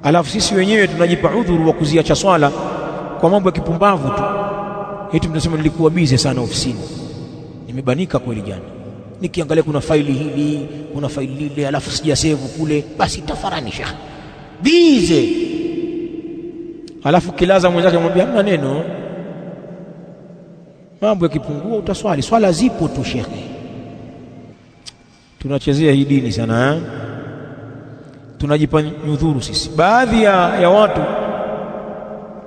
Alafu sisi wenyewe tunajipa udhuru wa kuziacha swala kwa mambo ya kipumbavu tu, eti mnasema nilikuwa bize sana ofisini, nimebanika kweli jana, nikiangalia kuna faili hili kuna faili lile, alafu sijasevu kule, basi tafarani shekhe, bize. Alafu kilaza mwenzake mwambia hamna neno, mambo yakipungua utaswali, swala zipo tu shekhe. Tunachezea hii dini sana eh? Tunajipa nyudhuru sisi. Baadhi ya watu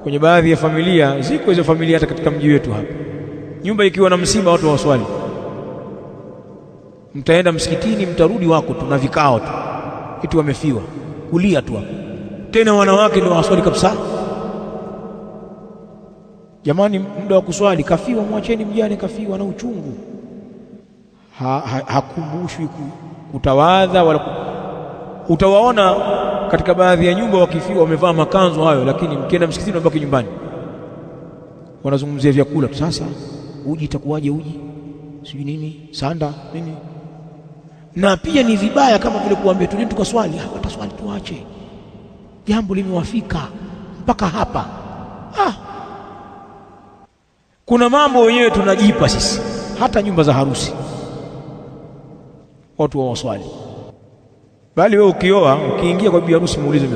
kwenye baadhi ya familia, ziko hizo familia hata katika mji wetu hapa, nyumba ikiwa na msiba watu hawaswali, mtaenda msikitini, mtarudi wako tu na vikao tu, eti wamefiwa, kulia tu hapo. Tena wanawake ndio hawaswali kabisa. Jamani, muda wa kuswali kafiwa, mwacheni mjane kafiwa na uchungu. Hakumbushwi kutawadha wala utawaona katika baadhi ya nyumba wakifiwa wamevaa makanzu hayo, lakini mkienda msikitini wabaki nyumbani, wanazungumzia vyakula tu. Sasa uji itakuwaje? Uji sijui nini, sanda nini. Na pia ni vibaya kama vile kuambia tuleni tukaswali, wataswali tuache, jambo limewafika mpaka hapa. Kuna mambo wenyewe tunajipa sisi, hata nyumba za harusi watu hawaswali. Bali wewe ukioa, ukiingia kwa bibi harusi muulize.